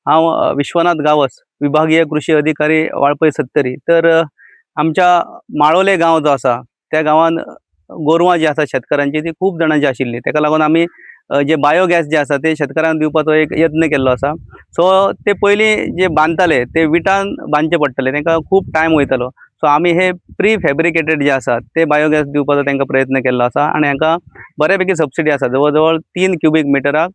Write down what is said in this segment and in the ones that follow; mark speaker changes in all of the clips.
Speaker 1: हांव विश्वनाथ गावस, विभागीय कृषी अधिकारी, वाळपय सत्तरी. तर आमच्या माळोले गांव जो आसा, त्या गांवान गोरवां जी आसा शेतकारांची, ती खूब जाणांची आशिल्ली. ताका लागून आमी जे बायोगॅस जे आसा ते शेतकारांक दिवपाचो एक यत्न केल्लो आसा. सो ते पयलीं जे बांदताले ते विटान बांदचे पडटले, तांकां खूब टायम वयतालो. सो आमी हे प्री फॅब्रिकेटेड जे आसा ते बायोगॅस दिवपाचो तांकां प्रयत्न केल्लो आसा आनी हांकां बऱ्यापैकी सबसिडी आसा. जवळ जवळ 3 क्युबीक मिटराक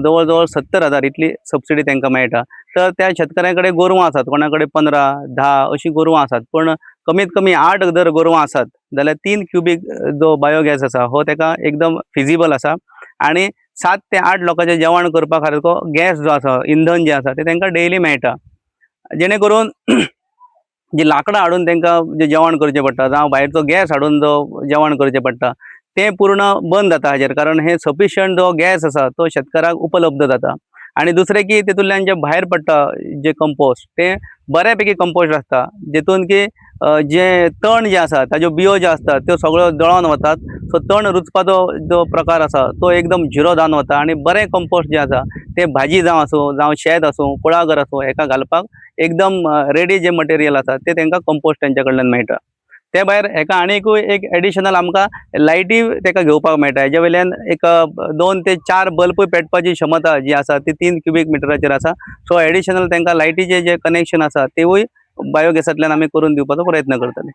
Speaker 1: जवळ जवळ 70,000 इतली सबसिडी तांकां मेळटा. तर त्या शेतकऱ्यां कडेन गोरवां आसात, कोणा कडेन 15, 10 अशीं गोरवां आसात, पूण कमीत कमी आठ जर गोरवां आसात जाल्यार 3 क्युबीक जो बायोगॅस आसा हो ताका एकदम फिजिबल आसा आनी 7 ते 8 लोकांचें जेवण करपा सारको गॅस जो आसा, इंधन जें आसा, तें तांकां डेली मेळटा. जेणे करून जी लांकडां हाडून तांकां जें जेवण करचें पडटा जावं भायरचो गॅस हाडून जो जेवण करचें पडटा, तें पूर्ण बंद जाता हाजेर, कारण हे सफिशियंट जो गॅस आसा तो शेतकाराक उपलब्ध जाता. आनी दुसरें की तितूंतल्यान जें भायर पडटा जे कंपोस्ट, तें बऱ्यापैकी कंपोस्ट आसता, जितून की जें तण जें आसा, ताज्यो बियो ज्यो आसता त्यो सगळ्यो जळोन वतात. सो तण रुजपाचो जो प्रकार आसा तो एकदम झिरो जावन वता आनी बरें कंपोस्ट जें आसा तें भाजी जावं आसूं, जावं शेत आसूं, कुळागर आसूं, हेका घालपाक एकदम रेडी जें मटेरियल आसा तें तांकां कंपोस्ट तेंच्या कडल्यान मेळटा. ते भायर हेका आनीकूय एक एडिशनल आमकां लायटी ताका घेवपाक मेळटा. हेजे वयल्यान एक 2 ते 4 बल्बूय पेटपाची क्षमता जी आसा ती 3 क्युबीक मिटराचेर आसा. सो एडिशनल तांकां लायटीचे जे कनेक्शन आसा तेवूय बायोगॅसांतल्यान आमी करून दिवपाचो प्रयत्न करतले.